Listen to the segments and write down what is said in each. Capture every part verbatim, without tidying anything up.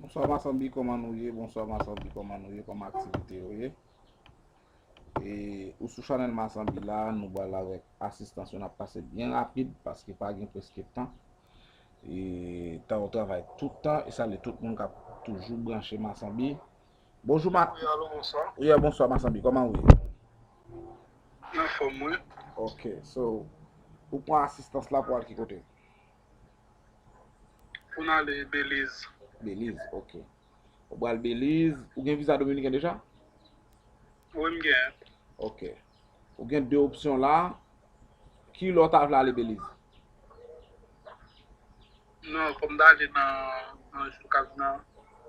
Bonswa Masanbi, kòman nou ye? Bonswa Masanbi, kòman nou ye? Kòman aktivite yo ye? E, ou sou chanèl Masanbi la, nou pral avèk asistans yo, n ap pase byen rapid paske pa gen prèske tan. E, tan yo travay tout tan, e salye tout moun k ap toujou branche Masanbi. Bonjou, Ma... Wi, alo, bonswa. Wi, bonswa, Masanbi, kòman ou ye? Anfòm, wi. Ok, so, ou pran asistans la pou al ki kote? Pou n ale Beliz. Beliz, ok. Ou pral Beliz, ou gen viza dominiken deja? Wi, m gen. Ok. Ou gen de opsyon la. Ki lè w ta vle ale Beliz? Non, fò m ta ale nan, nan jou k ap nan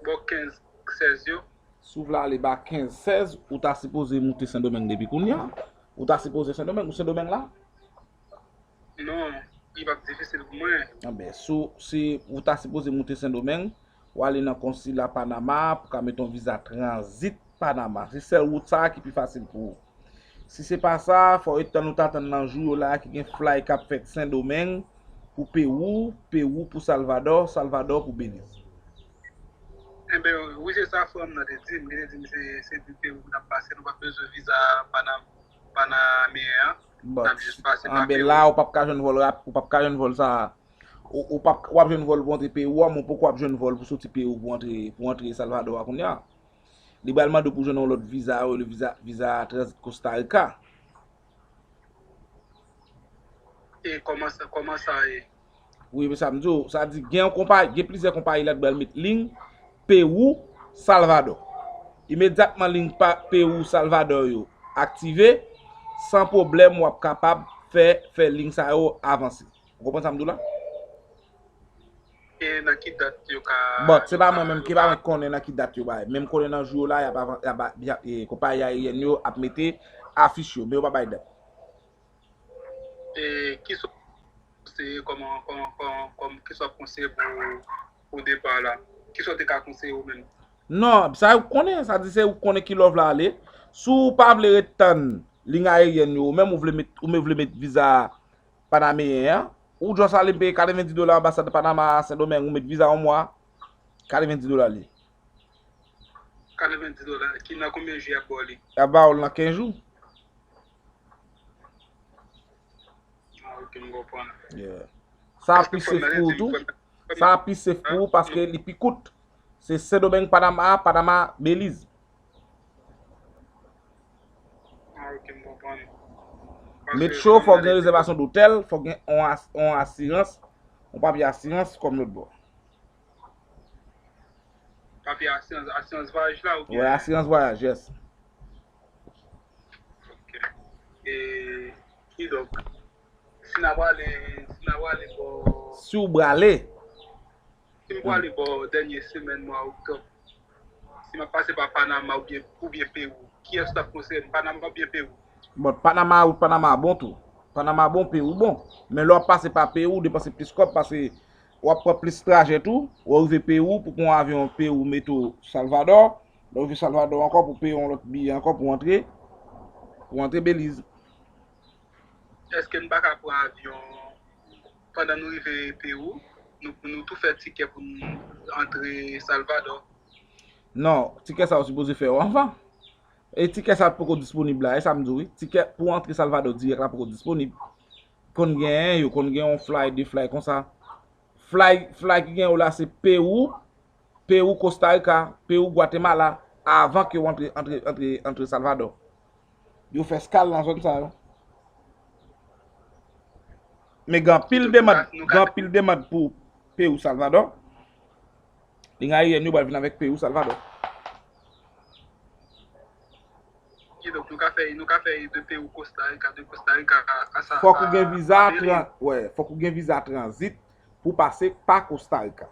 bò kenz, sèz yo. Si w vle ale ba kenz, sèz, ou ta sipoze moute Sendomeng depi kounye a. Ou ta sipoze Sendomeng, ou Sendomeng la? Non, li p ap difisil pou mwen. Anben, si w, si ou ta sipoze moute Sendomeng, w ale nan konsila Panama pou ka mete yon viza tranzit Panama. Se sèl wout sa a ki pi fasil pou ou. Si se pa sa, fò w ret tann ou ta tann nan jou yo la a ki gen fly k ap fèt Sendomeng pou Pewou, Pewou pou Salvadò, Salvadò pou Beliz. Enben, wi, se sa frè m nan te di m. Li te di m se, se depi Pewou n ap pase, nou p ap bezwen viza Panam-, panameyen an. N ap jis pase pa Pewou. Anben la, ou p ap ka jwenn vòl rap-, ou p ap ka jwenn vòl sa a. Ou, ou p ap, w ap jwenn vòl pou antre Pewou a, men w poko ap jwenn vòl pou soti Pewou pou antre, pou antre Salvadò a kounye a. Li pral mande w pou jwenn yon lòt viza, yo rele viza, viza tranzit Costa Rica. E kòman sa, kòman sa ye? Wi, men sa m di w, sa di gen yon konpayi, gen plizyè konpayi la ki pral met liy Pewou, Salvadò. Imedyatman liy pa Pewou, Salvadò yo aktive, san pwoblèm w ap kapab fè, fè liy sa yo avanse. Ou konprann sa m di w la? E nan ki dat yo ka... Bon, se pa mwen menm, ki pa mwen ki konnen nan ki dat yo bay. Men m konnen nan jou yo la, y ap avan-, y ap, y ap, e, konpayi aeryèn yo ap mete afich yo, men yo pa bay dat. E kisa w konseye kòman, kòman, kòman, kòman, kisa w ap konseye pou, pou depa la? Kisa w te ka konseye ou menm? Non, sa ou konnen, sa di se ou konnen ki lè w vle ale. Si w pa vle ret tann liy aeryèn yo, ou menm ou vle met, ou menm vle met viza panameyen an, ou just ale peye katrevendi dola anbasad Panama a Sendomeng, ou met viza yon mwa, katrevendi dola li ye. Katrevendi dola, ki nan konbyen jou y ap ba w li? Y ap ba w l nan kenz jou. Ah, ok, m konprann. Yeah. Sa pi safe pou ou tou. Sa pi safe pou ou paske li pi kout. Se Sendomeng, Panama, Panama, Beliz. Ah, ok, m konprann. Make sure fò gen rezèvasyon dotèl, fò gen on as-, on asirans, on papye asirans kòm lòt bò. Papye asirans, asirans vwayaj la oubyen? Wi, asirans vwayaj, yes. Ok. E, kidonk, si n a prale, si n a prale bò... Si w prale. Si m prale bò dènye semèn mwa oktòb, si m ap pase pa Panama oubyen, oubyen Pewou, kiyès k ap konseye m, Panama oubyen Pewou? Bon, Panama, wout Panama bon tou. Panama bon, Pewou bon. Men lè w ap pase pa Pewou, w depanse plis kòb, paske w ap pran plis trajè tou. Ou rive Pewou, pou pran yon avyon Pewou, mete w Salvadò. Lè w rive Salvadò ankò, pou peye yon lòt biyè ankò pou antre, pou antre Beliz. Èske n pa ka pran avyon pandan nou rive Pewou? Nou, nou tou fè tikè pou n antre Salvadò. Non, tikè sa yo sipoze fè yo anvan. E tikè sa poko disponib la, e sa m di w wi. Tikè pou antre Salvadò dirèk la poko disponib. Konn genyen, yo konn gen yon fly, de fly konsa. Fly, fly ki gen yo la se Pewou, Pewou, Costa Rica, Pewou, Gwatemala, avan ke w antre, antre, antre, antre Salvadò. Yo fè eskal nan zòn sa yo. Men gen anpil demann, gen anpil demann pou Pewou, Salvadò. Liy aeryèn yo pral vin avèk Pewou, Salvadò. Kidonk, nou ka fè, nou ka fè de Pewou, Costa Rica, de Costa Rica a, a sa, fòk ou gen viza tran-, wè, fòk ou gen viza tranzit pou pase pa Costa Rica.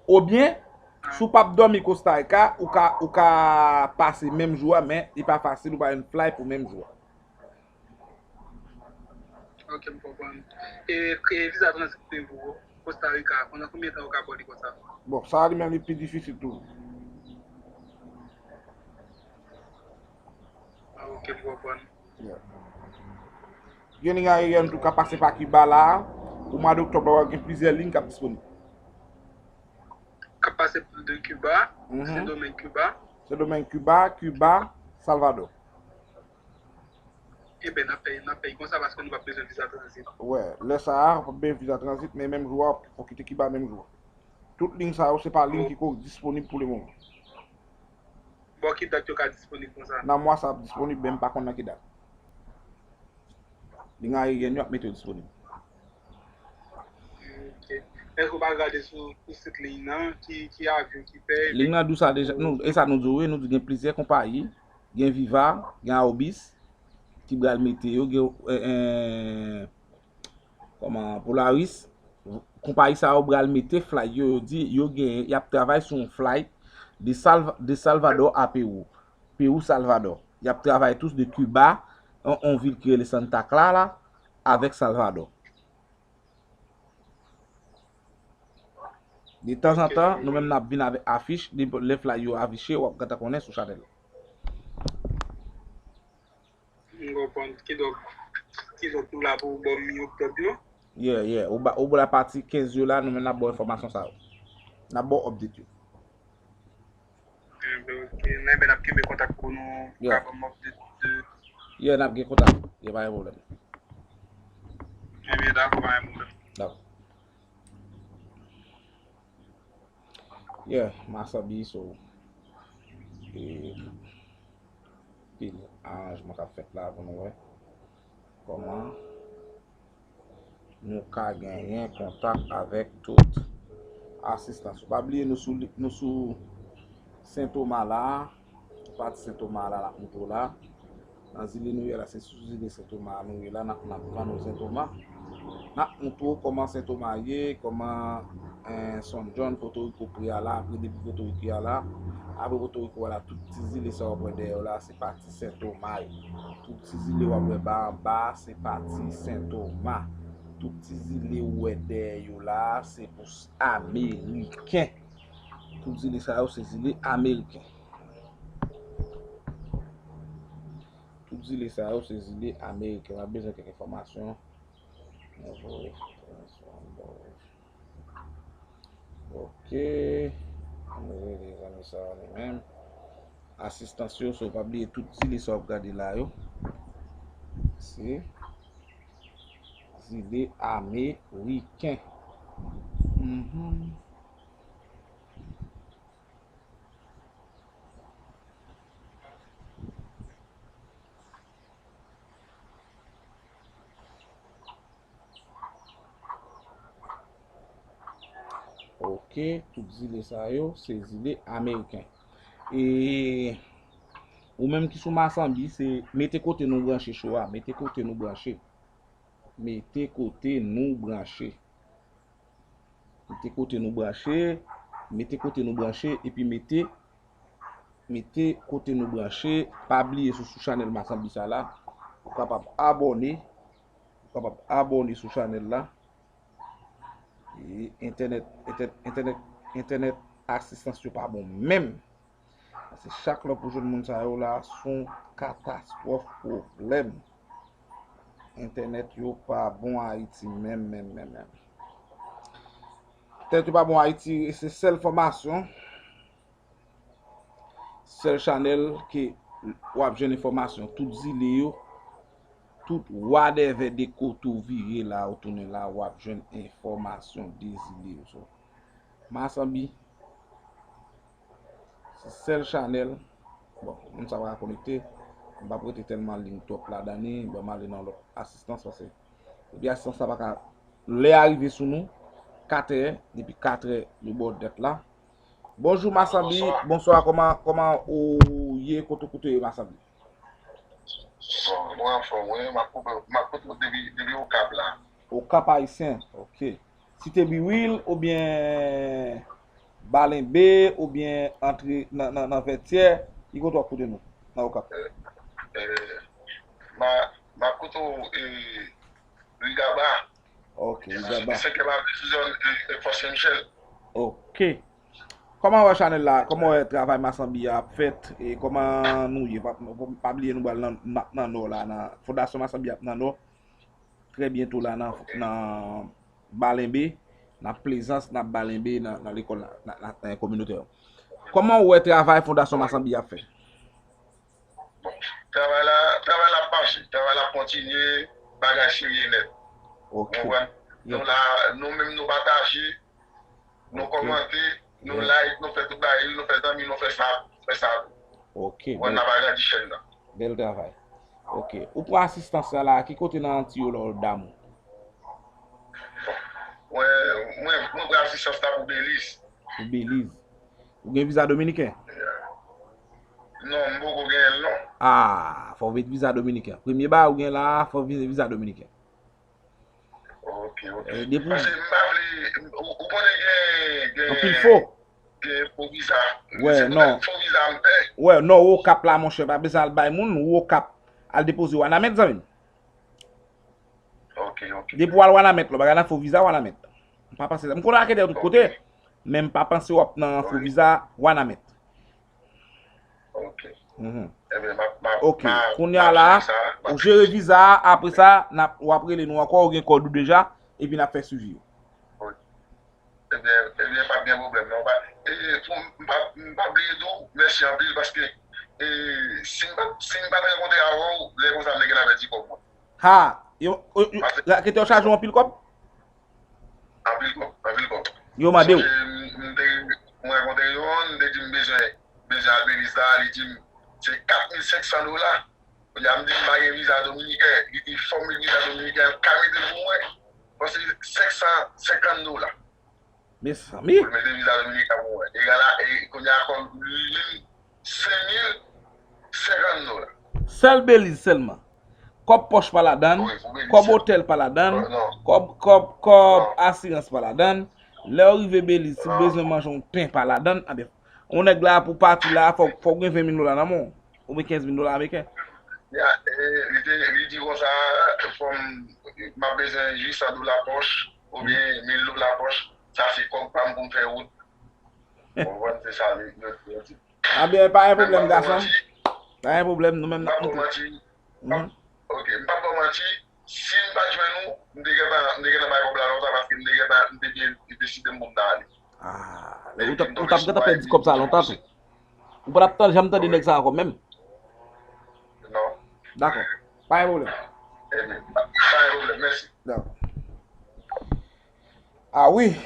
Oubyen, si w p ap dòmi Costa Rica, ou ka, ou ka pase menm jou a, men li pa fasil, ou pa jwenn fly pou menm jou a. Ok, m konprann. E, e viza tranzit pou Costa Rica, pandan konbyen tan yo ka ba w li konsa? Bon, sa a li menm li pi difisil tou. Ah, ok, m konprann. Yeah. Gen liy aeryèn tou ka pase pa Kiba la a. Pou mwa doktòb la, w ap gen plizyè liy k ap disponib. K de Cuba, Mhm. Sendomeng, Cuba. Sendomeng, Cuba, Cuba, Salvador. Eben, n ap fè, n ap fè konsa paske nou p ap bezwen viza tranzit. Wè, lè sa a, w p ap bezwen viza tranzit, men menm jou a, w ap kite Kiba menm jou a. Tout liy sa yo, se pa liy ki ko disponib pou le moman. Bon, ki dat yo ka disponib konsa? Nan mwa sa ap disponib, men m pa konn nan ki dat. Liy ayeryèn yo ap mete yo disponib. Ok. Èske w pa gade sou, sou sit liy nan, ki, ki avyon ki fè? Liy nan di w sa deja, nou, e sa nou di w, wi, nou di gen plizyè konpayi, gen Viva, gen Aobis, ki pral mete yo, gen, eh, eh, kòman, Polaris, konpayi sa yo pral mete flight yo, yo di, yo gen, y ap travay sou yon flight de Salv-, de Salvador a Pewou. Pewou, Salvador. Y ap travay tou de Cuba, yon, yon vil ki rele Santa Clara, avèk Salvador. De tanzantan, nou menm n ap vin avèk afich, nenpòt lè flight yo afiche, w ap gentan konnen sou chanèl. M konprann. Kidonk, kidonk nou la pou ba w mi update yo? Yeah, yeah. Ou ba, ou ba la pati kenz yo la, nou menm n ap ba w enfòmasyon sa yo. N ap ba w update yo. Enben, ok. Enben, n ap kenbe kontak pou nou ka ban m update de. Yeah, n ap gen kontak. Yeah, pa gen pwoblèm. Enben, dakò, pa gen pwoblèm. Dakò. Yeah, Masanbi, so, e, pil aranjman k ap fèt la pou nou wè kòman nou ka genyen kontak avèk tout asistans yo. Pa bliye nou sou, nou sou Sentoma la, pati Sentoma la, l ap montre w la. Nan zile nou ye la, se sou zile Sentoma nou ye la, n ap, n ap vann ou Sentoma. N ap montre w kòman Sentoma ye, kòman, eh, San John, Pòtoriko pre a la, apre depi Pòtoriko a la, apre Pòtoriko a la, tout ti zile sa w ap wè dèyè w la, se pati Sentoma yo. Tout ti zile w ap wè ba anba, se pati Sentoma. Tout ti zile w wè dèyè yo la, se pou s-, Ameriken. Tout zile sa yo, se zile Ameriken. Tout zile sa yo, se zile Ameriken. W ap bezwen kèk enfòmasyon. Mwen voye enfòmasyon ba w. Ok. Ann rele zanmi sa a li menm. Asistans yo, so pa bliye tout zile sa w ap gade la yo. Se zile Ameriken. Mhm. Ok, tout zile sa yo, se zile Ameriken. E ou menm ki sou Masanbi, se mete kote nou branche cho a, mete kote nou branche. Mete kote nou branche. Mete kote nou branche, mete kote nou branche, epi mete, mete kote nou branche. Pa bliye sou, sou chanèl Masanbi sa la, ou kapab abòne, ou kapab abòne sou chanèl la. E entènèt, entè-, entènèt, entènèt asistans yo pa bon menm. Paske chak lè pou jwenn moun sa yo la, se yon katastwòf pwoblèm. Entènèt yo pa bon Ayiti menm, menm, menm, menm. Entènèt yo pa bon Ayiti, e se sèl fòmasyon, sèl chanèl ke w ap jwenn enfòmasyon. Tout zile yo, tout whatever de kote w vire la, ou tounen la, w ap jwenn enfòmasyon de zile yo. So, Masanbi, se sèl chanèl. Bon, moun sa pa ka konekte. M p ap rete tèlman liy twòp ladan li. Ban m ale nan lòt asistans paske depi asistans la pa ka, lè a rive sou nou, katrè, depi katrè yo ba w dèt la. Bonjou Masanbi, bonswa, kòman, kòman ou ye, kote w koute ye Masanbi? Bon, mwen anfòm, wi, m ap koute, m ap koute w depi, depi Okap la. Okap Ayisyen, ok. Site Biwil oubyen Balenbe oubyen antre nan, nan, nan Vètyè, ki kote w ap koute nou nan Okap? Eh, eh, ma, m ap koute w, eh, Rigaba. Ok, Rigaba. Senkèm avni sou zòn, eh, eh, Fòs Sen Michèl. Ok. Kòman w wè chanèl la? Kòman w wè travay Masanbi a ap fèt? E kòman nou ye? Pa, pa bliye nou pral nan, nan, nan Nò la, nan Fondasyon Masanbi ap nan Nò. Trè byento la nan, nan Balenbe. N ap Plezans, n ap Balenbe nan, nan lekòl nan, nan, nan, nan kominote yo. Kòman w wè travay Fondasyon Masanbi ap fè? Travay la, travay la ap mache, travay la ap kontinye, bagay serye nèt. Ou Ok. konprann? Nou Yep. La, nou menm nou pataje, nou Ok. Kòmante, nou Yep. Like, nou fè tout bagay, nou fè zanmi, nou fè sa, fè sa tou. Ok. Ou konprann? N ap agrandi chèn nan. Bèl travay. Ok. Ou pran asistans la la, ki kote nan Antiyo la w damou? Mwen, mwen, mwen pran asistans la pou Beliz. Pou Beliz. Ou gen viza dominiken? Non, m poko genyen l non. Ah, fò w met viza dominiken. Premye bagay ou gen la, fò w vize viza dominiken. Ok, ok. Eh, depi- Paske m pa vle, ou, ou konnen gen, gen, Anpil fo. Gen fo viza. Wè, Se pou non. Fo viza m pè. Wè, non, ou Okap la, monchè, pa bezwen al bay moun, ou Okap. Al depoze Wanament, zanmi m. Ok, ok. Depi w al Wanament, lò, bagay nan fo viza Wanament. M pa panse sa. M konnen raketè tout kote, men m pa panse w ap nan fo viza Wanament. Ok. Mhm. Ebyen, m ap, m ap, Ok, m ap, kounye a m ap la, jere sa, m ap ou jere viza a, apre sa, n ap, w ap rele nou ankò, ou gen kòd ou deja, epi n ap fè swivi yo. Ebyen, ebyen, pa gen pwoblèm, non. Pa, e, pou, m pa, m pa bliye di w, mèsi anpil, paske, e, si m pa, si m pa t rankontre avè w, lè konsa m te gen avèti kòb mwen. Ha! Yo, yo, yo, raketè yo chaje w anpil kòb? Anpil kòb, anpil kòb. Yo mande w. Sonje, m te, mwen rankontre youn, m te di m bezwen, bezwen al Beliz la, li di m, se kat mil senk san dola. Kounye a m di m pa gen viza dominiken, li di fò m met viza dominiken, l ka mete l pou mwen, bon, se senk san senkant dola. Mezanmi. Pou l mete viza dominiken pou mwen. Egal a, e, kounye a kòb li vin senk mil senkant dola. Sèl Beliz sèlman. Kòb pòch pa ladann, Wi, pou Beliz. Kòb otèl pa ladann, Non, non. Kòb, kòb, kòb Non. asirans pa ladann. Lè w rive Beliz, si w Non. Bezwen manje yon pen pa ladann, anben, yon nèg la pou pati la, fò, fò w gen ven mil dola nan men w, oubyen kenz mil dola ameriken. Ya, e, li te, li di konsa, fò m, m ap bezwen uit san dola pòch, oubyen mil dola pòch, sa se kòb pa m pou m fè wout. Ou konprann, se sa li, li, li di. Anben, pa gen Men m pwoblèm, pa gason. manti, Pa gen pwoblèm, nou m menm pa nou tou. manti, Mhm. Ok, m pa t ba w manti, si m pa t jwenn ou, m te gentan, m te gentan bay kòb la lontan paske m te gentan, m te byen deside m pou m ta ale. Ah, ou t ap, ou t ap gentan pèdi kòb sa lontan tou. Ou pa t ap janm tande nèg sa ankò menm. Non. Dakò. Pa gen pwoblèm. Ebyen, pa, pa gen pwoblèm, mèsi. Dakò. Ah wi,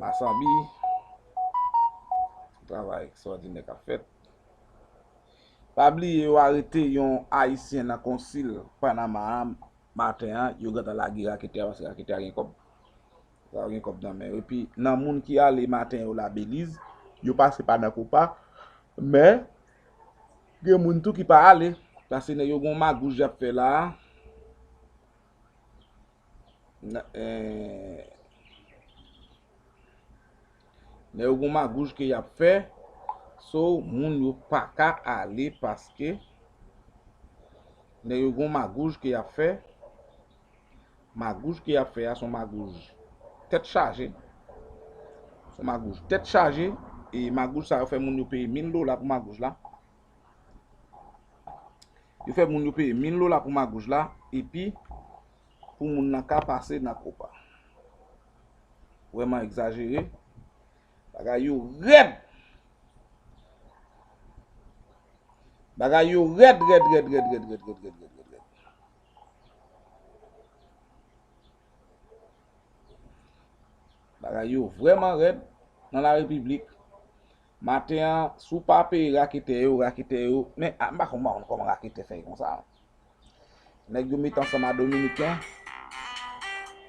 Masanbi. Travay ekstraòdinè k ap fèt. Pa bliye yo arete yon Ayisyen nan konsil Panama a maten an, yo gentan lage raketè a paske raketè a gen kòb. Sa yo gen kòb nan men yo. Epi nan moun ki ale maten yo la Beliz, yo pase pa nan Kopa, men gen moun tou ki pa ale. Paske nèg yo gen yon magouj y ap fè la a. Nan, eh, Nèg yo gon magouj ke y ap fè. So, moun yo pa ka ale paske nèg yo gon magouj ke y ap fè. Magouj ke y ap fè a se yon magouj tèt chaje. Se yon magouj tèt chaje. E magouj sa yo fè moun yo peye mil dola pou magouj la. Yo fè moun yo peye mil dola pou magouj la. Epi, pou moun nan ka pase nan Kopa. Vrèman egzajere. Bagay yo rèd. Bagay yo rèd, rèd, rèd, rèd. Bagay yo vrèman rèd nan la repiblik. Maten an, si w pa peye raketè yo, raketè yo, men, ah, m pa konn, m pa konn kòman raketè fè konsa. Nèg yo met ansanm a Dominiken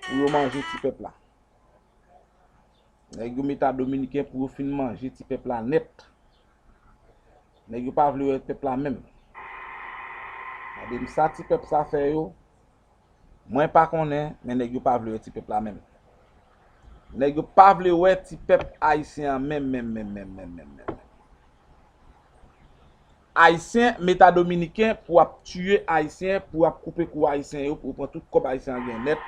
pou yo manje ti pèp la. Nèg yo met a Dominiken pou yo fin manje ti pèp la nèt. Nèg yo pa vle wè pèp la menm. Mande m sa ti pèp sa fè yo, mwen pa konnen, men nèg yo pa vle wè ti pèp la menm. Nèg yo pa vle wè ti pèp ayisyen an menm, menm, menm, menm, menm, menm, menm. Ayisyen met a Dominiken pou ap tiye Ayisyen, pou ap koupe kou Ayisyen yo, pou pran tout kòb Ayisyen an gen nèt.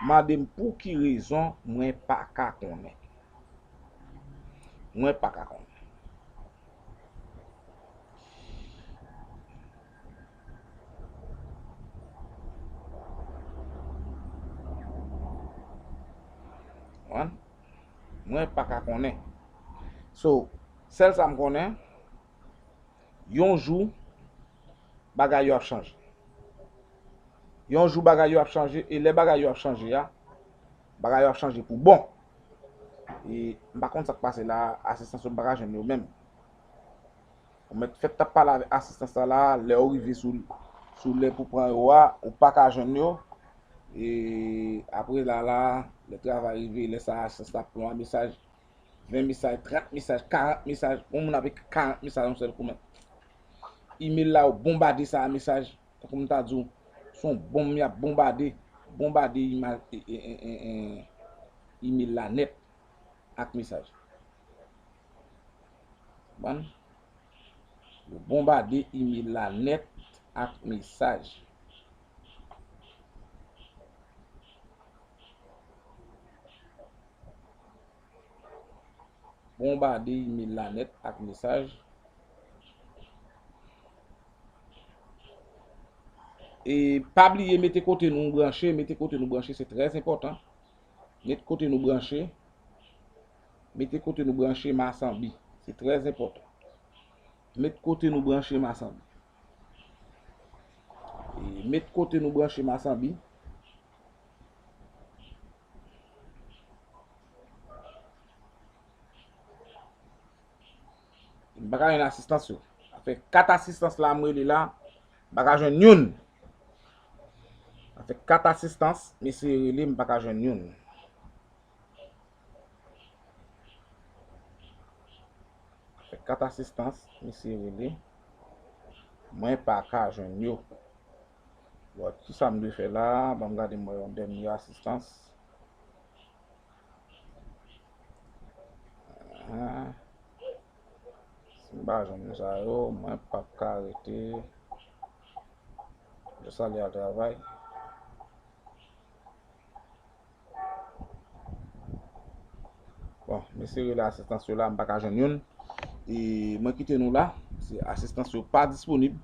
Mande m pou ki rezon, mwen pa ka konnen. Mwen pa ka konnen. Konprann? Mwen pa ka konnen. So, sèl sa m konnen, yon jou, bagay yo ap chanje. Yon jou, bagay yo ap chanje, e lè bagay yo ap chanje a, bagay yo ap chanje pou bon. E m pa konn sa k pase la, asistans yo m pa ka jwenn yo menm. Ou mèt fèt t ap pale avèk asistans la la, lè w rive sou, sou lè pou pran yo a, ou pa ka jwenn yo. E apre la la, lè travay rive, lè sa asistans la ap pran mesaj, ven mesaj, trant mesaj, karant mesaj, yon moun ap ekri karant mesaj yon sèl kou, men. Email la, yo bonbade sa a mesaj, tankou m ta di w, se yon bonm y ap bonbade, bonbade email, e, e, e, e, e, email la nèt ak mesaj. Konprann? Yo bonbade email la nèt ak mesaj. Bonbade email la nèt ak mesaj. E pa bliye mete kote nou branche, mete kote nou branche, se trè enpòtan. Mete kote nou branche, mete kote nou branche Masanbi, se trè enpòtan. Mete kote nou branche Masanbi. E mete kote nou branche Masanbi. M pa ka jwenn asistans yo. Sa fè kat asistans la m rele la, m pa ka jwenn youn. Sa fè kat asistans, m eseye rele, m pa ka jwenn youn. Sa fè kat asistans, m eseye rele, mwen pa ka jwenn yo. Bon, kisa m dwe fè la? Ban m gade m wè yon dènye asistans. Ahan. Si m pa jwenn moun sa yo, mwen p ap ka rete. Yo sale al travay. Bon, mesye rele asistans yo la, m pa ka jwenn youn. E mwen kite nou la, se asistans yo pa disponib.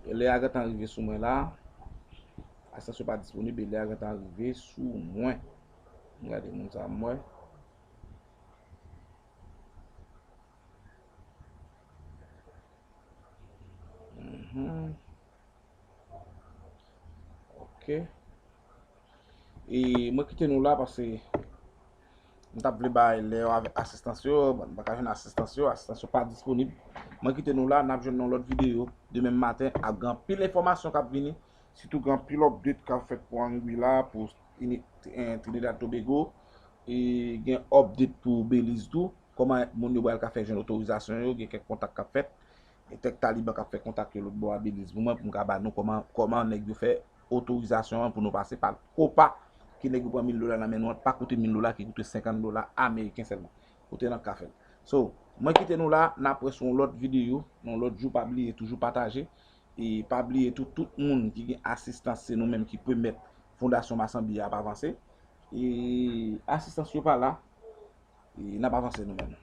E lè a gentan rive sou mwen la, asistans yo pa disponib, e lè a gentan rive sou mwen. Gade moun sa m wè. Mhm. Ok. E mwen kite nou la paske m t ap vle bay lè yo avèk asistans yo, bon, m pa ka jwenn asistans yo, asistans yo pa disponib. Mwen kite nou la, n ap jwenn nan lòt videyo demen maten ak gen anpil enfòmasyon k ap vini, sitou gen anpil update k ap fèt pou Anguilla, pou Trini-, eh, Trinidad Tobago, e gen update pou Belize tou. Kòman moun yo pral ka fè jwenn otorizasyon yo, gen kèk kontak k ap fèt. E kèk taliban k ap fè kontak yo lòt bò a Belize pou mwen, pou m ka ba nou kòman, kòman nèg yo fè otorizasyon an pou nou pase pa COPA, ke nèg yo pran mil dola nan men nou an, pa koute mil dola, ki koute senkant dola ameriken sèlman. Kote n ap ka fè l. So, mwen kite nou la, n ap wè sou yon lòt videyo, yon lòt jou, pa bliye toujou pataje. E pa bliye tou, tout moun ki gen asistans, se nou menm ki pèmèt Fondasyon Masanbi a ap avanse. E asistans yo pa la, e n ap avanse nou menm.